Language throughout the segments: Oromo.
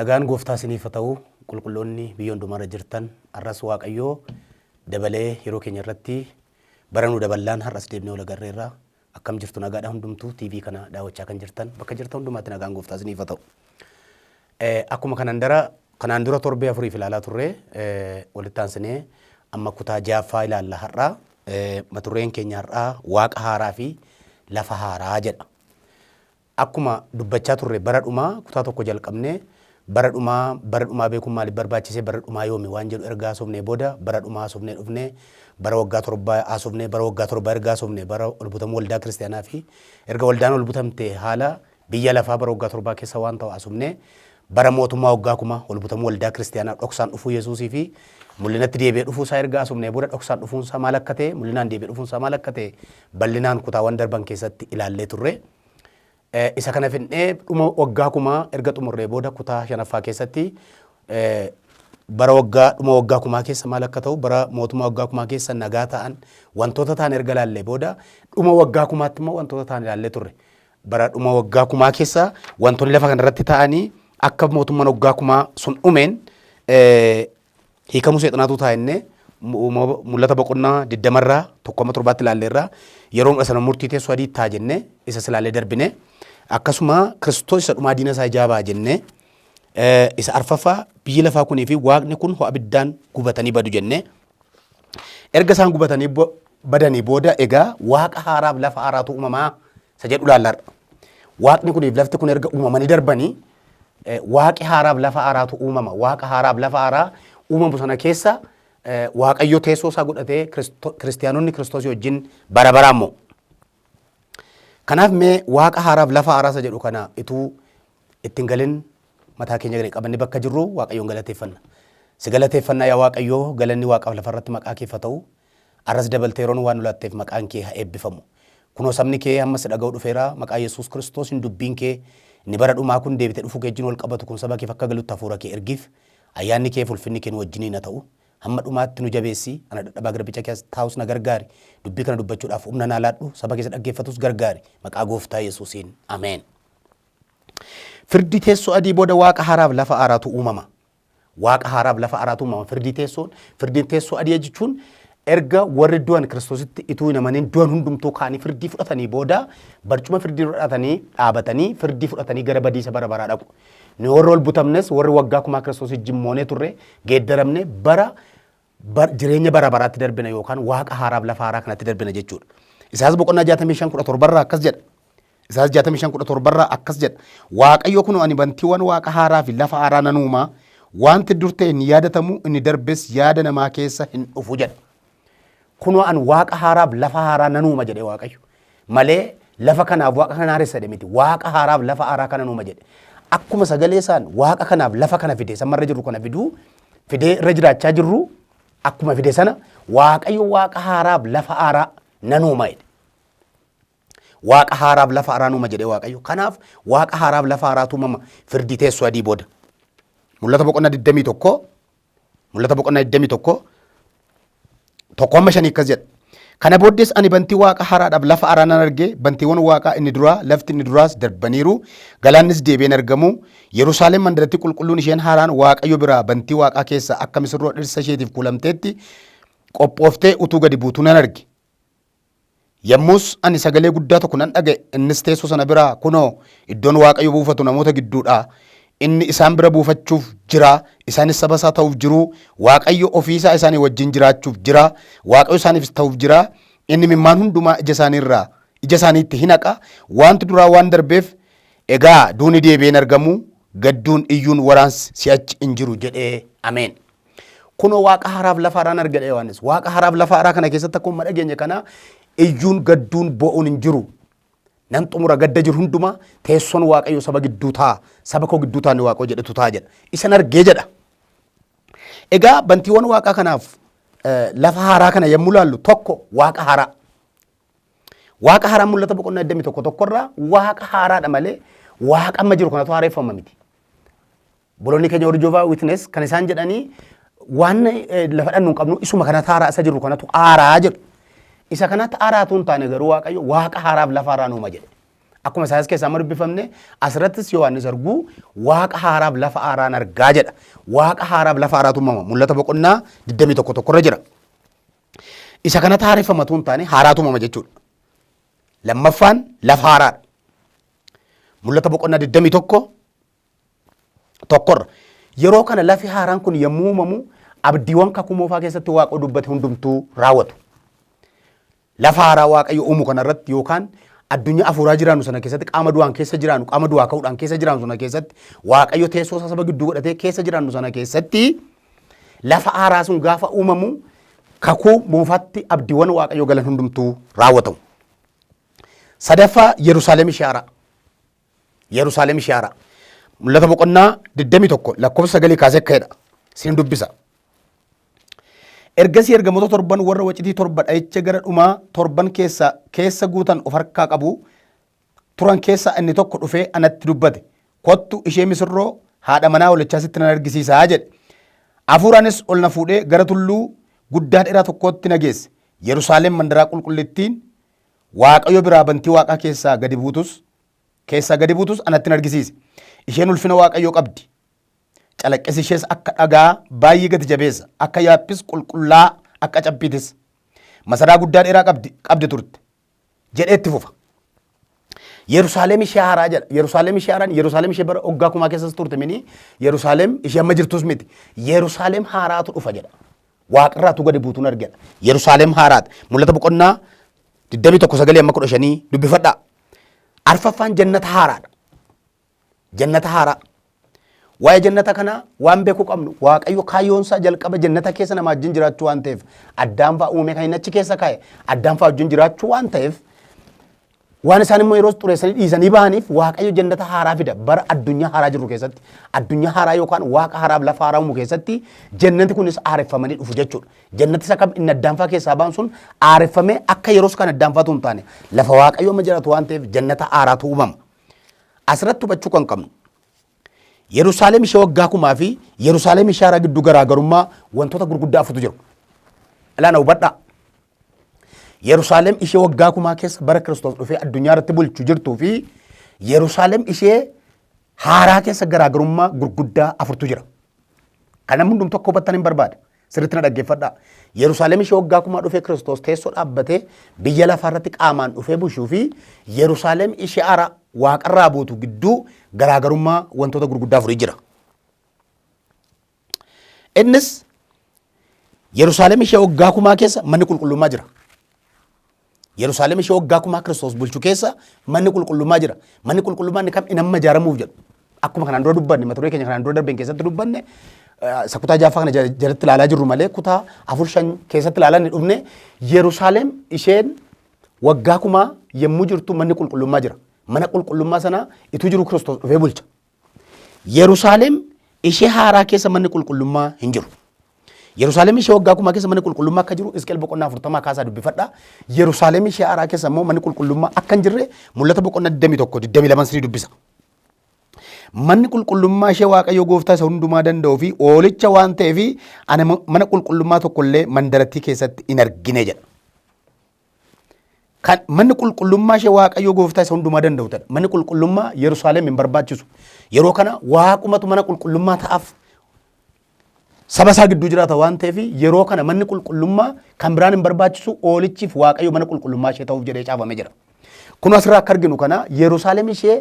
Nagaan gooftaa isiniif haa ta'u qulqulloonni biyya hundumarra jirtan har'as Waaqayyoo dabalee yeroo keenya irratti bara nu daballaan har'as deebinee wal agarreerra. Akkam jirtu nagaadha hundumtuu TV kana daawwachaa kan jirtan bakka jirtan hundumaatti nagaan gooftaa isiniif haa ta'u. Akkuma kanan dara kanaan dura torbee afuriif ilaalaa turre walitti aansinee amma kutaa ja'affaa ilaalla har'aa. Mata dureen keenya har'aa waaqa haaraa fi lafa haaraa jedha. Akkuma dubbachaa turre bara dhumaa kutaa tokko jalqabnee bara dhumaa bara dhumaa beekuun maaliif barbaachise bara dhumaa yoomi waan jedhu erga haasofnee booda bara dhumaa haasofnee dhufnee bara waggaa torbaa haasofnee bara waggaa torbaa erga haasofnee bara ol butamuu waldaa kiristaanaa fi erga waldaan ol butamte haala biyya lafaa bara waggaa torbaa keessa waan ta'u haasofnee bara mootummaa waggaa kuma ol butamuu waldaa kiristaanaa dhoksaan dhufuu Yesuusii fi mul'inatti deebi'ee dhufuu isaa erga haasofnee booda dhoksaan dhufuun isaa maal akka ta'e mul'inaan deebi'ee dhufuun isaa maal akka ta'e bal'inaan kutaawwan darban keessatti ilaallee turre. Isa kana fidnee dhuma waggaa kumaa erga xumurree booda kutaa shanaffaa keessatti bara waggaa dhuma waggaa kumaa keessa maal akka ta'u bara mootummaa waggaa kumaa keessa nagaa ta'an wantoota ta'an erga ilaallee booda dhuma waggaa kumaatti immoo wantoota ta'an ilaallee turre. Bara dhuma waggaa kumaa keessa wantoonni lafa kanarratti ta'anii akka mootummaan waggaa kumaa sun dhumeen hiikamuu seexanaatu ta'a jennee mul'ata boqonnaa digdamarraa tokko amma torbaatti ilaalleerra yeroo sana murtii teessoo adii ta'a jennee isa silaallee darbine akkasuma Kiristoos isa dhumaa diina isaa ijaa ba'a jennee isa arfaffaa biyyi lafaa kunii fi waaqni kun ho'a abiddaan gubatanii badu jennee erga isaan gubatanii badanii booda egaa waaqa haaraaf lafa haaraatu uumamaa isa jedhu ilaallarra. Waaqni kuniif lafti kun erga uumamanii darbanii waaqi haaraaf lafa haaraatu uumama. Waaqa haaraaf lafa haaraa uumamu sana keessa Waaqayyo teessoo isaa godhatee kiristiyaanonni Kiristoosii wajjin bara baraan mo'u. Kanaaf mee waaqa haaraaf lafa haaraa isa jedhu kana ituu ittiin galin mataa keenya gadi qabannee bakka jirru Waaqayyoon galateeffanna. Si galateeffannaa yaa Waaqayyoo galanni waaqaaf lafarratti maqaa keef haa ta'u. Arras dabaltee yeroon waan nu laatteef maqaan kee haa eebbifamu. Kunoo sabni kee hamma si dhaga'u dhufeera, maqaa Yesuus Kiristoosiin dubbiin kee inni bara dhumaa kun deebitee dhufuu kee wajjin wal qabatu kun saba keef akka galutti hafuura kee ergiif. Ayyaanni keef ulfinni kee nu wajjiniin haa ta'u. Hamma dhumaatti nu jabeessi, ana dadhabaa garbicha kee as taa'us na gargaari. Dubbii kana dubbachuudhaaf humna naa laadhu, saba keessa dhaggeeffatus gargaari. Maqaa Gooftaa Yesuusiin. Ameen. Firdii teessoo adii booda waaqa haaraaf lafa haaraatu uumama. Waaqa haaraaf lafa haaraatu uumama. Firdii teessoon, firdiin teessoo adii jechuun erga warri du'an Kiristoositti ituu hin amanin du'an hundumtuu ka'anii firdii fudhatanii booda barcuma firdii fudhatanii dhaabatanii firdii fudhatanii gara badiisa bara baraa dhaqu. Nu warri ol butamnes warri waggaa kumaa Kiristoos wajjin moonee turre geeddaramne bara jireenya bara baraatti darbina yookaan waaqa haaraaf lafa haaraa kanatti darbina jechuudha. Isaas boqonnaa 65 17 irraa akkas jedha. Isaas 65 17 irraa akkas jedha. Waaqayyo kunoo ani bantiiwwan waaqa haaraa fi lafa haaraa nan uuma. Wanti dur ta'e hin yaadatamu, inni darbes yaada namaa keessa hin dhufu jedha. Kunoo an waaqa haaraaf lafa haaraa nan uuma jedhe Waaqayyo. Malee lafa kanaaf waaqa kana haaressa jedhe miti. Waaqa haaraaf lafa haaraa kana uuma jedhe. Akkuma sagalee isaan waaqa kanaaf lafa kana fide sammarra jirru kana fiduu fidee irra jiraachaa jirru akkuma fide sana Waaqayyo waaqa haaraaf lafa haaraa nan uuma jedhe. Waaqa haaraaf lafa haaraa uuma jedhe Waaqayyo. Kanaaf waaqa haaraaf lafa haaraatu uumama firdii teessoo adii booda. Mul'ata boqonnaa 21 Mul'ata boqonnaa 21 tokko amma shanii akkas jedha. Kana booddees ani bantii waaqa haaraadhaaf lafa haaraa nan arge, bantiiwwan waaqaa inni duraa, lafti inni duraas darbaniiru, galaannis deebi'ee hin argamu. Yerusaalem mandaratti qulqulluun isheen haaraan Waaqayyo biraa bantii waaqaa keessaa akka misirroo dhirsa isheetiif kuulamteetti qophooftee utuu gadi buutuu nan arge. Yommus ani sagalee guddaa tokko nan dhaga'e, innis teessoo sana biraa, Kunoo, iddoon Waaqayyo buufatu namoota gidduu dha, inni isaan bira buufachuuf jira, isaanis saba isaa ta'uuf jiru, Waaqayyo ofii isaa isaanii wajjin jiraachuuf jira, Waaqayyo isaaniifis ta'uuf jira, inni imimmaan hundumaa ija isaanii irraa ija isaaniitti hin haqa, wanti duraa waan darbeef, egaa duuni deebi'ee hin argamu, gadduun, iyyuun, waraansi si'achi hin jiru jedhee. Ameen. Kunoo waaqa haaraaf lafa haaraan argadha Yohaannis. Waaqa haaraaf lafa haaraa kana keessatti akkuma dhageenye kana iyyuun gadduun bo'uun hin jiru. Nan xumura gadda jiru hundumaa teessoon Waaqayyo saba gidduu taa'a. Saba koo gidduu taa'ani Waaqayyo jedhetu taa'a jedha. Isan argee jedha. Egaa bantiiwwan waaqaa kanaaf lafa haaraa kana yommuu laallu tokko waaqa haaraa. Waaqa haaraan mul'ata boqonnaa 21 tokkorraa waaqa haaraadha malee waaqa amma jiru kanatu haareeffama miti. Obboloonni keenya warri Jehovah Witness kan isaan jedhanii waan lafa dhannu hin qabnu isuma kanatu haaraa isa jiru kanatu haaraa jedhu. Isa kanatti haaraatu hin taane garuu Waaqayyo waaqa haaraaf lafa haaraa nuuma jedhe. Akkuma Isaayyaas keessaa amma dubbifamne asirrattis Yohaannis arguu waaqa haaraaf lafa haaraan argaa jedha. Waaqa haaraaf lafa haaraatu uumama. Mul'ata boqonnaa 21 tokkorra jira. Isa kanatti haareffamatu hin taane haaraatu uumama jechuudha. Lammaffaan lafa haaraadha. Mul'ata boqonnaa 21 tokkorra. Yeroo kana lafi haaraan kun yommuu uumamu abdiiwwan kakuu moofaa keessatti Waaqa dubbate hundumtuu raawwatu. Lafa haaraa Waaqayyo uumu kanarratti yookaan addunyaa afuuraa jiraannu sana keessatti qaama du'aan keessa jiraannu qaama du'aa ka'uudhaan keessa jiraannu sana keessatti Waaqayyo teessoo isaa saba gidduu godhatee keessa jiraannu sana keessatti lafa haaraa sun gaafa uumamu kakuu moofaatti abdiiwwan Waaqayyo galan hundumtuu raawwatamu. Sadaffaa Yerusaalem ishee haaraa. Yerusaalem ishee haaraa. Mul'ata boqonnaa 21 lakkoofsa 9 kaasee akka jedha. Siin dubbisa. Ergasii ergamoota torban warra wacitii torba dha'icha gara dhumaa torban keessa keessa guutan of harkaa qabu turan keessaa inni tokko dhufee anatti dubbate. Kottu ishee misirroo haadha manaa hoolichaa sitti nan argisiisaa jedhe. Hafuuraanis ol na fuudhee gara tulluu guddaa dheeraa tokkootti na geesse. Yerusaalem mandaraa qulqullittiin Waaqayyo biraa bantii waaqaa keessaa gadi buutus keessaa gadi buutus anatti hin argisiise. Isheen ulfina Waaqayyoo qabdi. Calaqqisi ishees akka dhagaa baay'ee gati jabeessa, akka yaaphis qulqullaa, akka cabbiitis. Masaraa guddaa dheeraa qabdi, qabdi turte. Jedhee itti fufa. Yerusaalem ishee haaraa jedha. Yerusaalem ishee haaraan Yerusaalem ishee bara waggaa kumaa keessas turte mini Yerusaalem ishee amma jirtus miti. Yerusaalem haaraatu dhufa jedha. Waaqarraatu gadi buutuun argedha. Yerusaalem haaraati. Mul'ata boqonnaa 21 sagalee amma 15 dubbifadhaa. Arfaffaan jannata haaraadha. Jannata haaraa. Waa'ee jannata kanaa waan beekuu qabnu Waaqayyo kaayyoon isaa jalqaba jannata keessa nama wajjin jiraachuu waan ta'eef addaan fa'aa uumee kan inni achi keessa kaa'e addaan fa'aa wajjin jiraachuu waan ta'eef Waan isaan immoo yeroo xureessanii dhiisanii bahaniif Waaqayyo jannata haaraa fida bara addunyaa haaraa jirru keessatti. Addunyaa haaraa yookaan waaqa haaraaf lafa haaraa uumu keessatti jannati kunis haareffamanii dhufu jechuudha. Jannati isa kam inni addaanfaa keessaa ba'an sun haareffamee akka yeroos kan addaanfaatu hin taane lafa Waaqayyo amma jiraatu waan ta'eef jannata haaraatu uumama. Asirratti hubachuu kan qabnu Yerusaalem ishee waggaa kumaa fi Yerusaalem ishee haaraa gidduu garaagarummaa wantoota gurguddaa afurtu jiru. Ilaana hubadhaa. Yerusaalem ishee waggaa kumaa keessa bara Kiristoos dhufee addunyaa irratti bulchu jirtuu fi Yerusaalem ishee haaraa keessa garaagarummaa gurguddaa afurtu jira. Kana hundum tokko hubattan hin barbaada. Sirriitti na dhaggeeffadhaa. Yerusaalem ishee waggaa kumaa dhufee Kiristoos teessoo dhaabbatee biyya lafaa irratti qaamaan dhufee bulchuu fi Yerusaalem ishee haaraa waaqarraa buutu gidduu garaagarummaa wantoota gurguddaa afurii jira. Innis Yerusaalem ishee waggaa kumaa keessa manni qulqullummaa jira. Yerusaalem ishee waggaa kumaa Kiristoos bulchu keessa manni qulqullummaa jira. Manni qulqullummaa inni kam inni amma ijaaramuuf jedhu. Akkuma kanaan dura dubbanne mata duree keenya kanaan dura darbeen keessatti dubbanne isa kutaa jaaffaa kana jalatti ilaalaa jirru malee kutaa afur shan keessatti ilaalaa inni dhufne Yerusaalem isheen waggaa kumaa yommuu jirtu manni qulqullummaa jira. Mana qulqullummaa sana ituu jiru Kiristoos dhufee bulcha. Yerusaalem ishee haaraa keessa manni qulqullummaa hin jiru. Yerusaalem ishee waggaa kumaa keessa manni qulqullummaa akka jiru Hisqeel boqonnaa 40 kaasaa dubbifadha. Yerusaalem ishee haaraa keessa immoo manni qulqullummaa akka hin jirre mul'ata boqonnaa 21 22 sinii dubbisa. Manni qulqullummaa ishee Waaqayyo gooftaa isa hundumaa danda'uu fi oolicha waan ta'eef ani mana qulqullummaa tokkollee mandarattii keessatti hin argine jedha. Kan manni qulqullummaa ishee Waaqayyo gooftaa isa hundumaa danda'u ta'edha. Manni qulqullummaa Yerusaalem hin barbaachisu. Yeroo kana Waaqumatu mana qulqullummaa ta'aaf saba isaa gidduu jiraata waan ta'eef yeroo kana manni qulqullummaa kan biraan hin barbaachisu oolichiif Waaqayyo mana qulqullummaa ishee ta'uuf jedhee caafamee jira. Kun asirraa akka arginu kana Yerusaalem ishee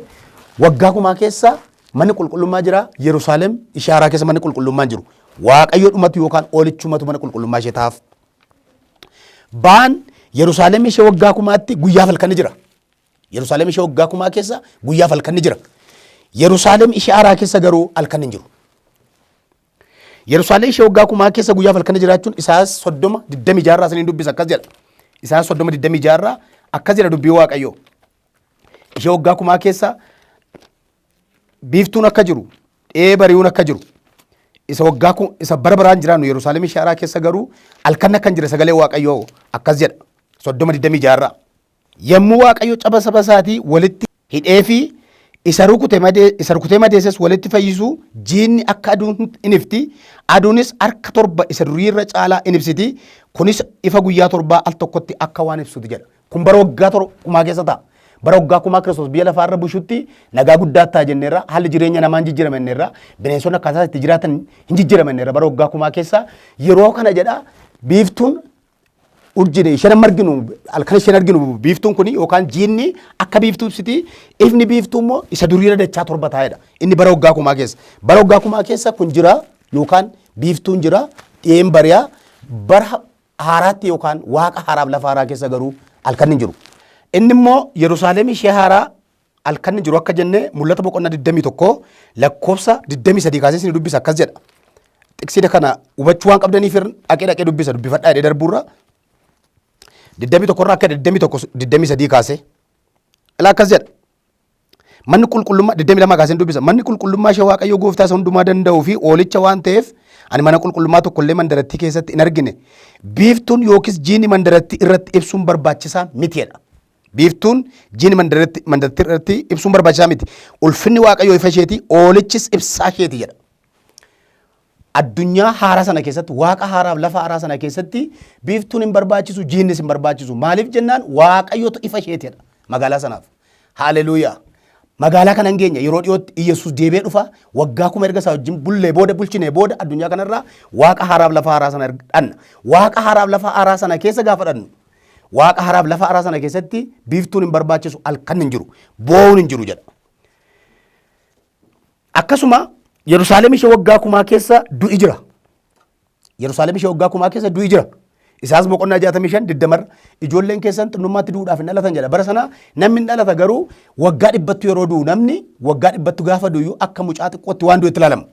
waggaa kumaa keessa manni qulqullummaa jira. Yerusaalem ishee haaraa keessa manni qulqullummaa hin jiru. Waaqayyo dhumatu yookaan oolichumatu mana qulqullummaa ishee ta'aaf. Ba'aan Yerusaalem ishee waggaa kumaatti guyyaaf halkanni jira. Yerusaalem ishee waggaa kumaa keessa guyyaaf halkanni jira. Yerusaalem ishee haaraa keessa garuu halkanni hin jiru. Yerusaalem ishee waggaa kumaa keessa guyyaaf halkanni jiraachuun Isaayyaas 30 26 irraa isiniin dubbisa akkas jedha. Isaayyaas 30 26 irraa akkas jedha dubbii Waaqayyoo. Ishee waggaa kumaa keessa biiftuun akka jiru, dhee bari'uun akka jiru, isa waggaa kun isa bara baraan jiraannu Yerusaalem ishee haaraa keessa garuu halkan akka hin jirre sagalee Waaqayyoo akkas jedha. 30 26 irraa. Yommuu Waaqayyo caba saba isaatii walitti hidhee fi isa rukute madee isa rukutee madeesses walitti fayyisu jiinni akka aduun in ifti, aduunis harka torba isa durii irra caalaa in ibsiti, kunis ifa guyyaa torbaa al tokkotti akka waan ibsuti jedha. Kun bara waggaa kumaa keessa ta'a. Bara waggaa kumaa Kiristoos biyya lafaarra bushutti nagaa guddaa ta'a jenneerra. Haalli jireenya namaa hin jijjiirama jenneerra. Bineensonni akkaataa itti jiraatan hin jijjiirama jenneerra. Bara waggaa kumaa keessa yeroo kana jedha biiftuun urjiin isheen amma arginu, halkan isheen arginu, biiftuun kun yookaan jiinni akka biiftuu ibsiti. Ifni biiftuu immoo isa duriira dachaa 7 taa'edha. Inni bara waggaa kumaa keessa. Bara waggaa kumaa keessa kun jira yookaan biiftuun jira, dhi'een bari'a. Bara haaraatti yookaan waaqa haaraaf lafa haaraa keessa garuu halkan hin jiru. Inni immoo Yerusaalem ishee haaraa halkan hin jiru akka jenne Mul'ata boqonnaa 21 lakkoofsa 23 kaasee isin dubbisa, akkas jedha. Xiqsida kana hubachuu waan qabdaniif dhaqee dhaqee dubbisa, dubbifadhaa jedhee darbuurra 21 irraa akka 21 23 kaasee. Ilaa, akkas jedha. Manni qulqullummaa 22 kaasee dubbisa. Manni qulqullummaa ishee Waaqayyo gooftaa isa hundumaa danda'uu fi hoolicha waan ta'eef ani mana qulqullummaa tokkollee mandarattii keessatti hin argine. Biiftuun yookiis jiini mandarattii irratti ibsuun barbaachisaa miti jedha. Biiftuun jiini mandarattii irratti ibsuun barbaachisaa miti. Ulfinni Waaqayyoo ifa isheeti, hoolichis ibsaa isheeti jedha. Addunyaa haaraa sana keessatti, waaqa haaraaf lafa haaraa sana keessatti biiftuun hin barbaachisu, jiinnis hin barbaachisu. Maaliif jennaan Waaqayyotu ifa isheetidha magaalaa sanaaf. Haaleluuyaa. Magaalaa kana hin geenye yeroo dhiyootti Iyyasuus deebi'ee dhufa. Waggaa 1000 erga isaa wajjin bullee booda, bulchinee booda, addunyaa kanarraa waaqa haaraaf lafa haaraa sana dhanna. Waaqa haaraaf lafa haaraa sana keessa gaafa dhannu, waaqa haaraaf lafa haaraa sana keessatti biiftuun hin barbaachisu, halkan hin jiru, boo'uun hin jiru jedha. Akkasuma Yerusaalem ishee waggaa kumaa keessa du'i jira. Yerusaalem ishee waggaa kumaa keessa du'i jira. Isaas boqonnaa 65 digdamarra ijoolleen keessan xinnummaatti du'uudhaaf hin dhalatan jedha. Bara sana namni hin dhalata, garuu waggaa 100tti yeroo du'u, namni waggaa 100tti gaafa du'u akka mucaa xiqqootti waan du'etti ilaalama.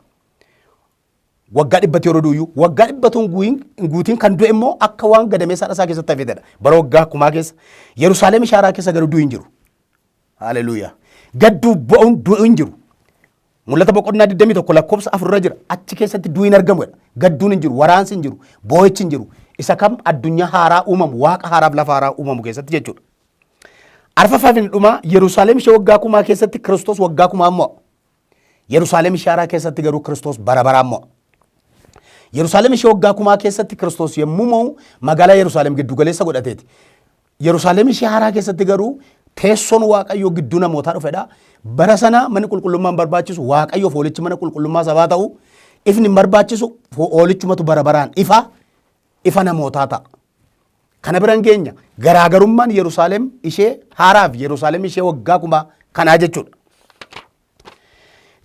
Waggaa 100tti yeroo du'u, waggaa 100tu hin guutiin kan du'e immoo akka waan gadameessa haadha isaa keessatti hafeetedha. Bara waggaa kumaa keessa Yerusaalem ishee haaraa keessa garuu du'i hin jiru. Haleluuyaa. Gadduu, bo'uun, du'u hin jiru. Mul'ata boqonnaa 21 lakkoofsa 4 irra jira. Achi keessatti du'i hin argamu jedha. Gadduun hin jiru, waraansi hin jiru, boo'ichi hin jiru. Isa kam? Addunyaa haaraa uumamu, waaqa haaraaf lafa haaraa uumamu keessatti jechuudha. Arfaffaa fi dhumaa, Yerusaalem ishee waggaa kumaa keessatti Kiristoos waggaa kumaa mo'a. Yerusaalem ishee haaraa keessatti garuu Kiristoos bara baraan mo'a. Yerusaalem ishee waggaa kumaa keessatti Kiristoos yommuu mo'u magaalaa Yerusaalem giddu galeessa godhateeti. Yerusaalem ishee haaraa keessatti garuu teessoon Waaqayyoo gidduu namootaa dhufedha. Bara sana manni qulqullummaa hin barbaachisu, Waaqayyoof hoolichi mana qulqullummaa sabaa ta'u. Ifni hin barbaachisu, hoolichumatu bara baraan ifa namootaa ta'a. Kana biran keenya garaagarummaan Yerusaalem ishee haaraa fi Yerusaalem ishee waggaa kumaa kanaa jechuudha.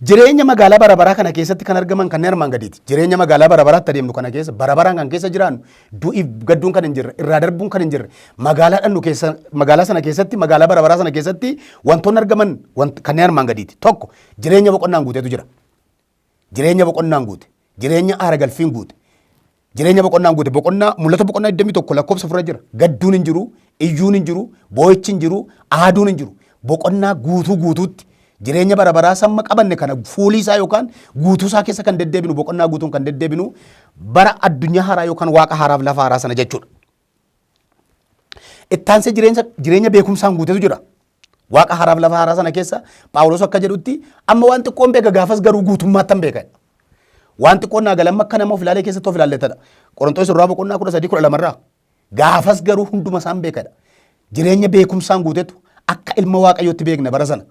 Jireenya magaalaa bara baraa kana keessatti kan argaman kanneen armaan gadiiti. Jireenya magaalaa bara baraatti adeemnu kana keessa, bara baraan kan keessa jiraannu, du'iif gadduun kan hin jirre, irraa darbuun kan hin jirre, magaalaa dhannu keessa, magaalaa sana keessatti, magaalaa bara baraa sana keessatti wantoonni argaman kanneen armaan gadiiti. Tokko, jireenya boqonnaan guutetu jira. Jireenya boqonnaan guute. Jireenya aara galfiin guute. Jireenya boqonnaan guute, boqonnaa Mul'ata boqonnaa 21 lakkoofsa 4 jira. Gadduun hin jiru, iyyuun hin jiru, boo'ichi hin jiru, aaduun hin jiru. Boqonnaa guutuu guutuutti jireenya bara baraa samma qabanne kana fuulii isaa yookaan guutuu isaa keessa kan deddeebinu, boqonnaa guutuun kan deddeebinu bara addunyaa haaraa yookaan waaqa haaraaf lafa haaraa sana jechuudha. Ittaansee jireenya beekumsaan guutetu jira. Waaqa haaraaf lafa haaraa sana keessa Phaawulos akka jedhutti amma waan xiqqoon beeka, gaafas garuu guutummaatti hin beeka. Waan xiqqoon naa galamma akka nama of ilaalee keessatti of ilaalletadha. Qorontoos irraa boqonnaa 13 12 irraa. Gaafas garuu hunduma isaan beekadha. Jireenya beekumsaan guutetu, akka ilma Waaqayyootti beekna bara sana.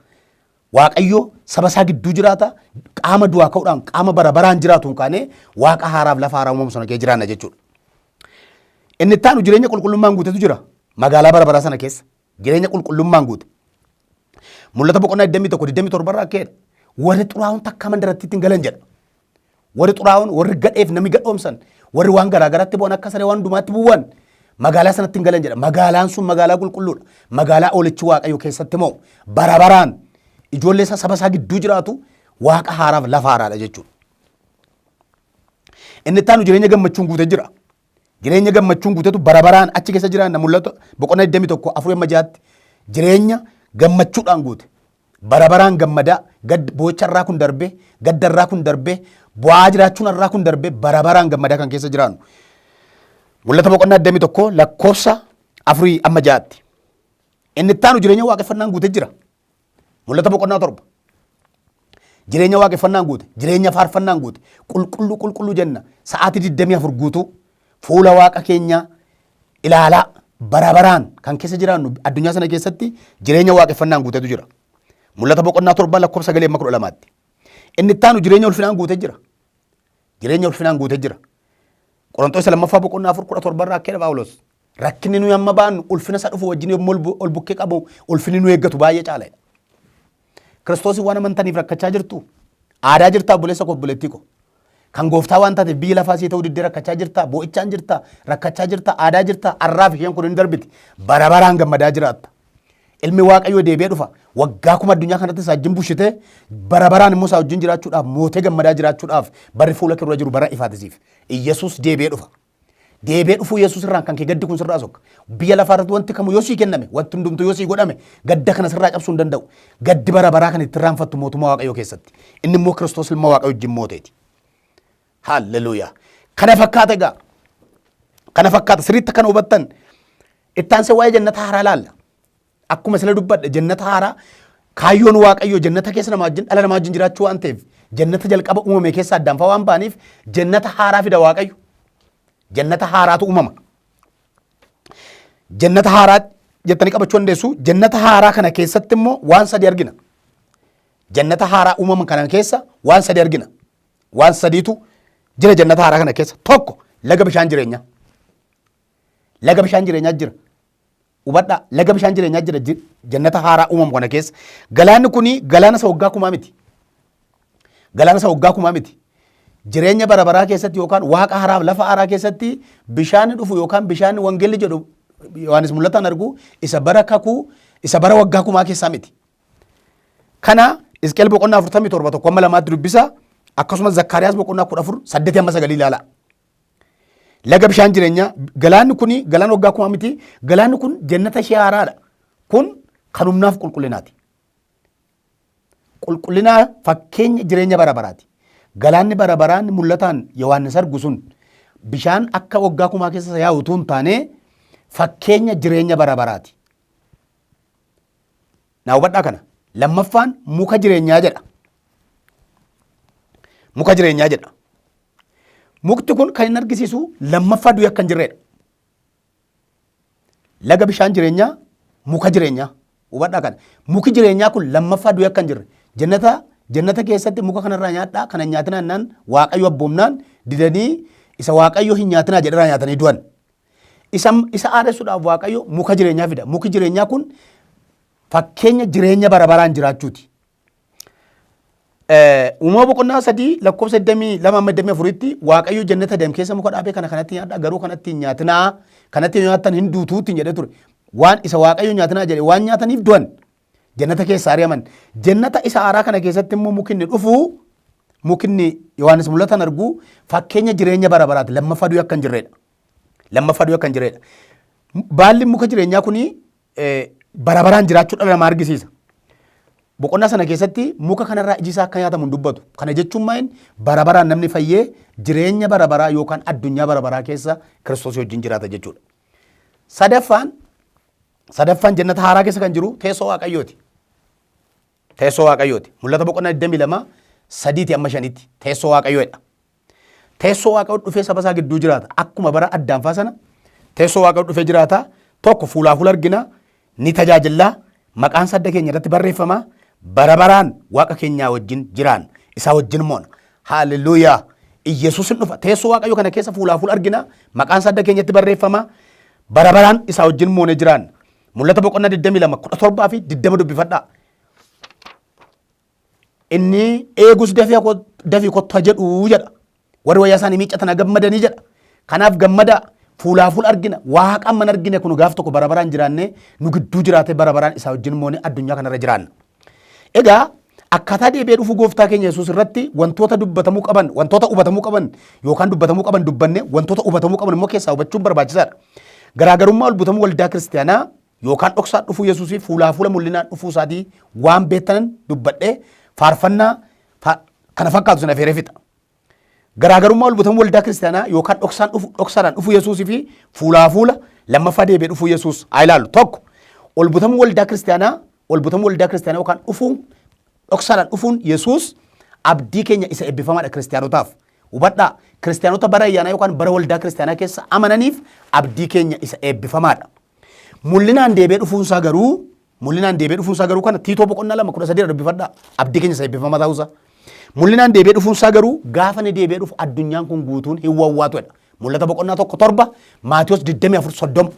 Waaqayyo saba isaa gidduu jiraata, qaama du'aa ka'uudhaan qaama bara baraan jiraatuun kaanee waaqa haaraaf lafa haaraa uumamu sana keessa jiraanna jechuudha. Inni itti aanu jireenya qulqullummaan guutetu jira magaalaa bara baraa sana keessa. Jireenya qulqullummaan guute. Mul'ata boqonnaa 21 27 irraa akka jedha. Warri xuraa'oon takka mandaratti hin galan jedha. Warri xuraa'oon, warri gadheef namni gadhoomsan, warri waan garaa garaatti bu'an, akka saree waan hundumaatti bu'an magaalaa sanatti hin galan jedha. Magaalaan sun magaalaa qulqulluudha. Magaalaa oolichi Waaqayyo keessatti mo'u. Bara baraan ijoollee isaa, saba isaa gidduu jiraatu, waaqa haaraaf lafa haaraadha jechuudha. Inni itti aanu jireenya gammachuun guutee jira. Jireenya gammachuun guutetu bara baraan achi keessa jiraanna. Mul'ata boqonnaa 21 4 amma 6tti jireenya gammachuudhaan guute. Bara baraan gammadaa, gad boocha irraa kun darbee, gadda irraa kun darbee, bu'aa jiraachuun irraa kun darbee, bara baraan gammadaa kan keessa jiraannu. Mul'ata boqonnaa 21 lakkoofsa 4 amma 6tti. Inni itti aanu jireenya waaqeffannaan guute jira. Mul'ata boqonnaa 7. Jireenya waaqeffannaan guute, jireenya faarfannaan guute, qulqulluu qulqulluu jenna sa'aatii 24 guutuu fuula Waaqa keenyaa ilaalaa. Bara baraan kan keessa jiraannu addunyaa sana keessatti jireenya waaqeffannaan guutetu jira. Mul'ata boqonnaa 7 lakkoofsa 9 amma 12tti. Inni itti aanu jireenya ulfinaan guutee jira. Jireenya ulfinaan guutee jira. Qorontoos lammaffaa boqonnaa 4 17 irraa akka jedha Phaawulos. Rakkinni nuyi amma baannu ulfina isa dhufu wajjin yommuu ol bukkee qabu ulfinni nu eeggatu baay'ee caala. Kiristoosiin waan amantaniif rakkachaa jirtu. Aadaa jirtaa obboleessa koo obboleettii koo. Kan gooftaa waan taateef biyya lafaa sii ta'uu diddee rakkachaa jirtaa, boo'ichaan jirtaa, rakkachaa jirtaa, aadaa jirtaa, arraaf isheen kun hin darbiti. Bara baraan gammadaa jiraatta. Ilmi Waaqayyoo deebi'ee dhufa. Waggaa 1000 addunyaa kanatti isaa wajjin bushitee bara baraan immoo isaa wajjin jiraachuudhaaf mootee gammadaa jiraachuudhaaf barri fuula kee dura jiru bara ifaatisiif. Iyyasuus deebi'ee dhufa. Deebi'ee dhufuu Yesuus irraan kan kee gaddi kun sirraa sokka. Biyya lafaa irratti wanti kamuu yoo sii kenname, wanti hundumtuu yoo sii godhame, gadda kana sirraa cabsuu hin danda'u. Gaddi bara baraa kan itti irraanfattu mootummaa Waaqayyoo keessatti. Inni immoo Kiristoos ilma Waaqayyoo wajjin mooteeti. Haalleluuyaa. Kana fakkaata egaa. Kana fakkaata sirriitti kan hubattan. Itti aansee waa'ee jannata haaraa ilaalla. Akkuma sila dubbadhe jannata haaraa kaayyoon Waaqayyoo jannata keessa namaa wajjin dhala namaa wajjin jiraachuu waan ta'eef jannata jalqaba uumame keessa addaan fa'aa waan ba'aniif jannata haaraa fida Waaqayyo. Jannata haaraatu uumama. Jannata haaraa jettanii qabachuu dandeessu. Jannata haaraa kana keessatti immoo waan sadi argina. Jannata haaraa uumama kana keessa waan sadi argina. Waan sadiitu jira jannata haaraa kana keessa. Tokko laga bishaan jireenyaa. Laga bishaan jireenyaa jira. Hubadhaa, laga bishaan jireenyaa jira jannata haaraa uumamu kana keessa. Galaanni kuni galaana isa waggaa kumaa miti. Galaana isa waggaa kumaa miti. Jireenya bara baraa keessatti yookaan waaqa haaraaf lafa haaraa keessatti bishaan dhufu yookaan bishaan wangeelli jedhu Yohaannis mul'ataan argu isa bara kakuu isa bara waggaa kumaa keessaa miti. Kana Hisqeel boqonnaa 47 tokko amma lamaatti dubbisa. Akkasumas Zakkaariyaas boqonnaa 14 8 amma 9 ilaala. Laga bishaan jireenyaa galaanni kuni galaana waggaa kumaa miti. Galaanni kun jannata ishee haaraadha. Kun kan humnaaf qulqullinaati. Qulqullinaa fakkeenya jireenya bara baraati. Galaanni bara baraan mul'ataan Yohaannis argu sun bishaan akka waggaa kumaa keessa yaa'u utuu hin taane fakkeenya jireenya bara baraati. Naa hubadhaa kana. Lammaffaan muka jireenyaa jedha. Muka jireenyaa jedha. Mukti kun kan inni argisiisu lammaffaa du'i akka hin jirredha. Laga bishaan jireenyaa, muka jireenyaa. Hubadhaa kana. Muki jireenyaa kun lammaffaa du'i akka hin jirre. Jannata jannata keessatti muka kanarraa nyaadhaa kana hin nyaatinaa jennaan Waaqayyo abboomnaan didanii isa Waaqayyo hin nyaatinaa jedherraa nyaatanii du'an. Isa isa aaressuudhaaf Waaqayyo muka jireenyaa fida. Muki jireenyaa kun fakkeenya jireenya bara baraan jiraachuuti. Uumama boqonnaa 3 lakkoofsa 22 amma 24tti Waaqayyo jannata deem keessa muka dhaabee kana kanatti nyaadhaa garuu kanatti hin nyaatinaa kanatti yoo nyaattan hin duutuutti jedhee ture. Waan isa Waaqayyo nyaatinaa jedhe waan nyaataniif du'an jannata keessa ari'aman. Jannata isa haaraa kana keessatti immoo mukinni dhufu mukinni Yohaannis mul'atan argu fakkeenya jireenya bara baraati lammaffaa du'i akka hin jirredha. Lammaffaa du'i akka hin jirredha. Baalli muka jireenyaa kuni bara baraan jiraachuu dhala namaa argisiisa. Boqonnaa sana keessatti muka kanarraa iji isaa akka nyaatamu hin dubbatu. Kana jechuun maal bara baraan namni fayyee jireenya bara baraa yookaan addunyaa bara baraa keessa Kiristoos wajjin jiraata jechuudha. Sadaffaan jannata haaraa keessa kan jiru teessoo Waaqayyooti. Teessoo Waaqayyooti. Mul'ata boqonnaa 22 sadiiti amma shanitti teessoo Waaqayyoodha. Teessoo Waaqayyoo dhufee saba isaa gidduu jiraata. Akkuma bara Addaamfaa sana teessoo Waaqayyoo dhufee jiraata. Tokko fuulaa fuula argina, ni tajaajilla, maqaan isaa adda keenya irratti barreeffama. Bara baraan Waaqa keenyaa wajjin jiraan, isaa wajjin moona. Haaleluyyaa! Iyyasuus hin dhufa. Teessoo Waaqayyoo kana keessa fuulaa fuula argina, maqaan isaa adda keenyatti barreeffama. Bara baraan isaa wajjin moonee jiraan. Mul'ata boqonnaa 22, 17 fi 20 dubbifadhaa. Inni eegus dafii kottu ha jedhu jedha. Warri wayyaa isaanii miiccatan ha gammadanii jedha. Kanaaf gammadaa fuulaa fuula argina. Waaqa amma hin argine kun gaaf tokko bara baraan jiraannee nu gidduu jiraatee bara baraan isaa wajjin moonee addunyaa kanarra jiraanna. Egaa akkaataa deebi'ee dhufuu gooftaa keenya Yesuus irratti wantoota dubbatamuu qaban, wantoota hubatamuu qaban yookaan dubbatamuu qaban dubbannee wantoota hubatamuu qaban immoo keessaa hubachuun barbaachisaadha. Garaagarummaa ol butamuu waldaa kiristaanaa yookaan dhoksaan dhufuu Yesuusii fuulaa fuula mul'inaan dhufuu isaatii waan beektanan dubbadhee faarfannaa kana fakkaatu sin afeeree fixa. Garaagarummaa ol butamuu waldaa kiristaanaa yookaan dhoksaan dhufu dhoksaadhaan dhufuu Yesuusii fi fuulaa fuula lammaffaa deebi'ee dhufuu Yesuus haa ilaallu. Tokko ol butamuu waldaa kiristaanaa ol butamuu waldaa kiristaanaa yookaan dhufuun dhoksaadhaan dhufuun Yesuus abdii keenya isa eebbifamaadha kiristaanotaaf. Hubadhaa kiristaanota bara ayyaanaa yookaan bara waldaa kiristaanaa keessa amananiif abdii keenya isa eebbifamaadha. Mul'inaan deebi'ee dhufuunsaa garuu, mul'inaan deebi'ee dhufuunsaa garuu kana Tiitoo boqonnaa 2:13 dubbifadhaa. Abdii keenya isa eebbifamaa ta'uusaa. Mul'inaan deebi'ee dhufuunsaa garuu gaafa inni deebi'ee dhufu addunyaan kun guutuun hin wawwaatudha. Mul'ata boqonnaa 1:7, Maatiyos 24:30.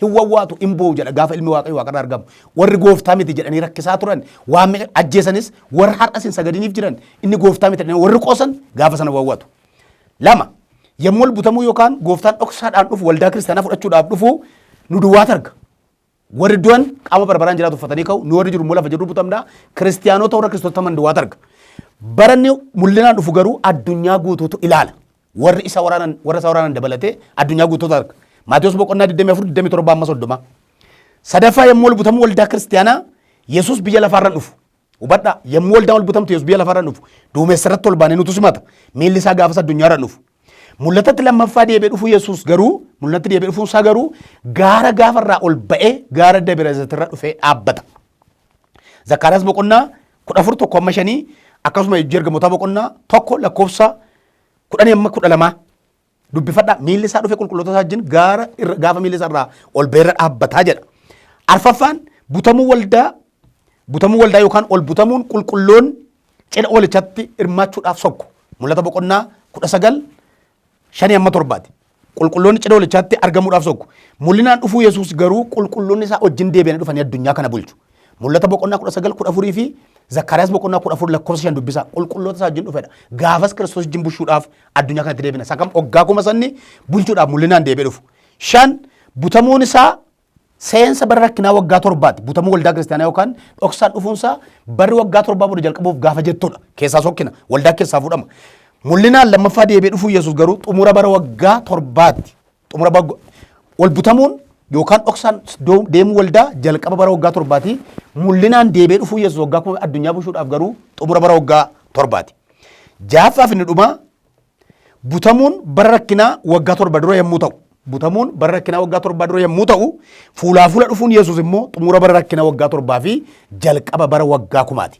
Hin wawwaatu, hin boo'u jedha gaafa ilmi Waaqayyo waaqarraa argamu. Warri gooftaa miti jedhanii rakkisaa turan, waan meeqa ajjeesanis, warri har'as hin sagadiniif jiran, inni gooftaa miti jedhanii warri qoosan gaafa sana wawwaatu. 2, yommuu ol butamuu yookaan gooftaan dhoksaadhaan dhufu waldaa kiristaanaa fudhachuudhaaf dhufu nu duwwaatu arga. Warri du'an qaama barbaraan jiraatu uffatanii ka'u, nu warri jiru immoo lafa jirru butamna. Kiristiyaanota warra Kiristoos taman duwwaatu arga. Baranni mul'inaan dhufu garuu addunyaa guutuutu ilaala. Warri isa waraanan, warra isa waraanan dabalatee addunyaa guutuutu arga. Maatiyos boqonnaa 24, 27 amma 30. Sadaffaa, yommuu ol butamu waldaa kiristiyaanaa Yesuus biyya lafaarra dhufu. Hubadhaa, yommuu waldaan ol butamtu Yesuus biyya lafaarra dhufu. Duumessa irratti ol baanee nutu simata. Miilli isaa gaafas addunyaarra dhufu. Mul'atatti lammaffaa deebi'ee dhufu Yesuus garuu, mul'atatti deebi'ee dhufuun isaa garuu gaara gaafarraa ol ba'ee gaara Dabra Zayitirra dhufee dhaabbata. Zakkaariyaas boqonnaa 14 1 amma 5, akkasuma Hojii Ergamootaa boqonnaa 1 lakkoofsa 10 amma 12 dubbifadhaa. Miilli isaa dhufe qulqulloota isaa wajjin gaara irra gaafa miilli isaa irraa ol ba'eerra dhaabbataa jedha. Arfaffaan, butamuu waldaa yookaan ol butamuun qulqulloon cidha oolichatti hirmaachuudhaaf sokku. Mul'ata boqonnaa 19:5 amma 7ti. Qulqulloonni cidha oolichaatti argamuudhaaf sokku. Mul'inaan dhufuu Yesuus garuu qulqulloonni isaa wajjin deebi'anii dhufanii addunyaa kana bulchu. Mul'ata boqonnaa 19:14 fi Zakkaariyaas boqonnaa 14 lakkoofsa 5 dubbisa. Qulqulloota isaa wajjin dhufedha. Gaafas Kiristoos wajjin bulchuudhaaf addunyaa kanatti deebina. Isa kam waggaa 1000 sanni bulchuudhaaf mul'inaan deebi'ee dhufu. 5, butamuun isaa seensa bara rakkinaa waggaa 7ti. Butamuu waldaa kiristaanaa yookaan dhoksaan dhufuunsaa barri waggaa 7 booda jalqabuuf gaafa jettudha. Keessaa sokkina. Waldaa keessaa fuudhama. Mul'inaan lammaffaa deebi'ee dhufuu Yesuus garuu xumura bara waggaa 7ti. Xumura bara wal butamuun yookaan dhoksaan deemuu waldaa jalqaba bara waggaa 7ti. Mul'inaan deebi'ee dhufuu Yesuus waggaa 1000 addunyaa bulchuudhaaf garuu xumura bara waggaa 7ti. Ja'affaaf inni dhumaa, butamuun bara rakkinaa waggaa 7 dura yommuu ta'u, butamuun bara rakkinaa waggaa 7 dura yommuu ta'u, fuulaa fuula dhufuun Yesuus immoo xumura bara rakkinaa waggaa 7 fi jalqaba bara waggaa 1000ti.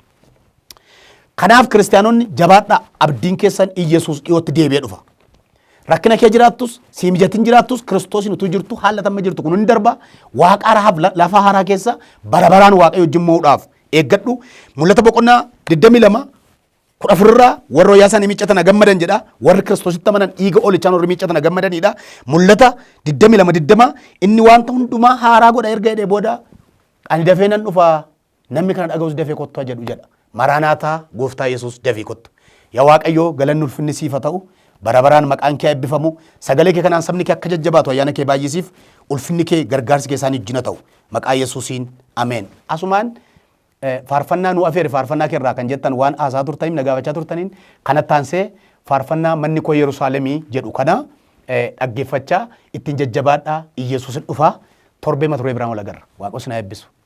Kanaaf kiristaanonni jabaadhaa, abdiin keessan Iyyasuus dhiyootti deebi'ee dhufa. Rakkina kee jiraattus, sii mijatin jiraattus, Kiristoosiin utuu jirtu haala tamma jirtu kun hundi darba. Waaqa haaraaf lafa haaraa keessa bara baraan Waaqayyo wajjin mo'uudhaaf eeggadhu. Mul'ata boqonnaa 22:14 irraa warra wayyaa isaanii miiccatan gammadan jedha. Warri Kiristoositti amanan dhiiga oolichaan warri miiccatan gammadanidha. Mul'ata 22:20 inni wanta hundumaa haaraa godha erga jedhee booda, ani dafee nan dhufa, namni kana dhaga'us dafee kottu jedhu jedha. Maraanaataa, Gooftaa Yesuus dafii kottu. Yaa Waaqayyo, galanni ulfinni siif haa ta'u. Bara baraan maqaan kee eebbifamu. Sagalee kee kanaan sabni kee akka jajjabaatu ayyaana kee baay'isiif. Ulfinni kee, gargaarsi kee isaanii wajjin haa ta'u. Maqaa Yesuusiin, ameen. Asumaan faarfannaa nu afeeri, faarfannaa kee irraa kan jettan waan haasaa turtaniin, na gaafachaa turtaniin, kanatti aansee faarfannaa "Manni koo Yerusaalemii" jedhu kana dhaggeeffachaa ittiin jajjabaadhaa. Iyyasuusin dhufaa. Torbee mata duree biraan wal agarra. Waaqni isin haa eebbisu.